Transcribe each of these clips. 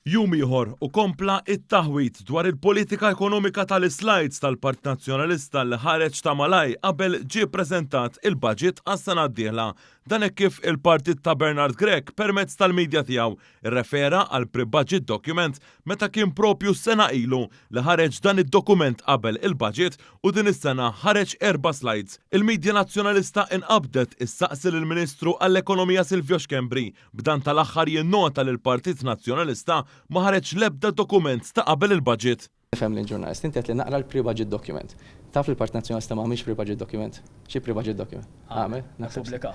Jum ieħor u kompla it-taħwid dwar il-politika ekonomika tal-slides tal-Partit Nazzjonalista li ħareġ ta' malaj qabel ġie preżentat il-budget għas-sena d-dieħla. Dan hekk kif il-partit ta' Bernard Grech permezz tal-medja tiegħu irrefera għal pre-budget document meta kien propju sena ilu li ħareġ dan id-dokument qabel il-budget u din is-sena ħareġ erba' slides. Il-medja nazzjonalista inqabdet issaqsi lill-Ministru għall-Ekonomija Silvio Schembri, b'dan tal-aħħar jinnota li l-Partit Nazzjonalista ma ħareġ l-ebda dokument ta' qabel il-budget. Nifhem li ġurnalist, inti qed li naqra l-pre-budget document. Taf li l-Partit Nazzjonalista ma għamilx pre-budget document? Xi pre-budget document? Għamel? Naħseb. Pubblika.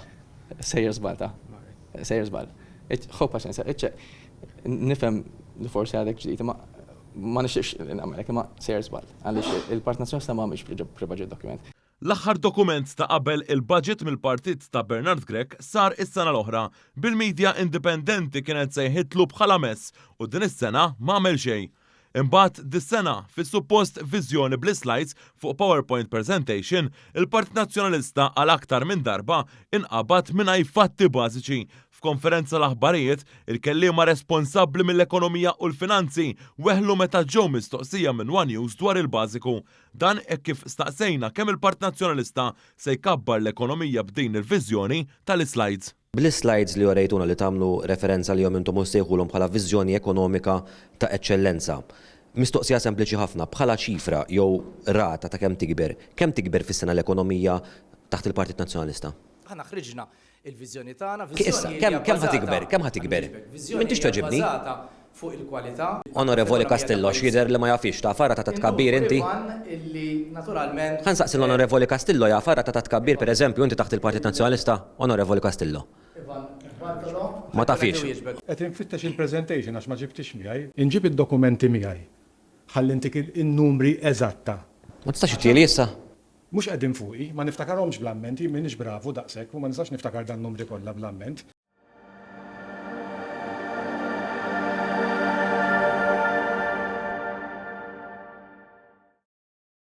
Sejjer żball ta'. Sejjer żball. Ħu paċenzja, nifhem li forsi għadek ġdid, ma ma nixtieqx nagħmelek, imma sejjer żball. Għaliex il-Partit Nazzjonalista ma għamilx pre-budget document. L-aħħar dokument ta' qabel il-budget mill-partit ta' Bernard Grech sar is-sena l-oħra. Bil-medja indipendenti kienet sejħitlu bħala mess u din is-sena ma għamel xejn. Imbagħad dis-sena, fis-suppost viżjoni bl-slides fuq PowerPoint presentation, il-Partit Nazzjonalista għal aktar minn darba inqabad mingħajr fatti bażiċi. F'konferenza l-aħbarijiet, il-kelliema responsabbli mill-ekonomija u l-finanzi weħlu meta ġew mistoqsija minn One News dwar il-bażiku. Dan hekk kif staqsejna kemm il-Partit Nazzjonalista se jkabbar l-ekonomija b'din il-viżjoni tal-slides. Bl-slides li orejtuna li tagħmlu referenza li jom intom u ssejħulhom bħala viżjoni ekonomika ta' eċċellenza. Mistoqsija sempliċi ħafna, bħala ċifra jew rata ta' kemm tikber, kemm tikber fis-sena l-ekonomija taħt il-Partit Nazzjonalista? Aħna ħriġna il-viżjoni tagħna, Issa, viżjoni kemm kemm ħa tikber, kemm ħa tikber? M'intix tweġibni. bbażata fuq il-kwalità. Onorevoli Castillo, x'jidher li ma jafix, taf rata ta' tkabbir inti? Illi naturalment Ħa nsaqsi l-Onorevoli Castillo jaf rata ta' tkabbir pereżempju inti taħt il-Partit Nazzjonalista? Onorevoli Castillo. Ivan Bartolo. Ma tafix. Qed infittex il-presentation għax ma ġibtix miegħi. Inġib id-dokumenti miegħi ħalli ntik in-numri eżatta. Ma tistax ittieli issa? Mhux qegħdin fuqi, ma niftakarhomx bl-amment, jien m'iniex bravu daqshekk u ma nistax niftakar dan-numri kollha bl-amment.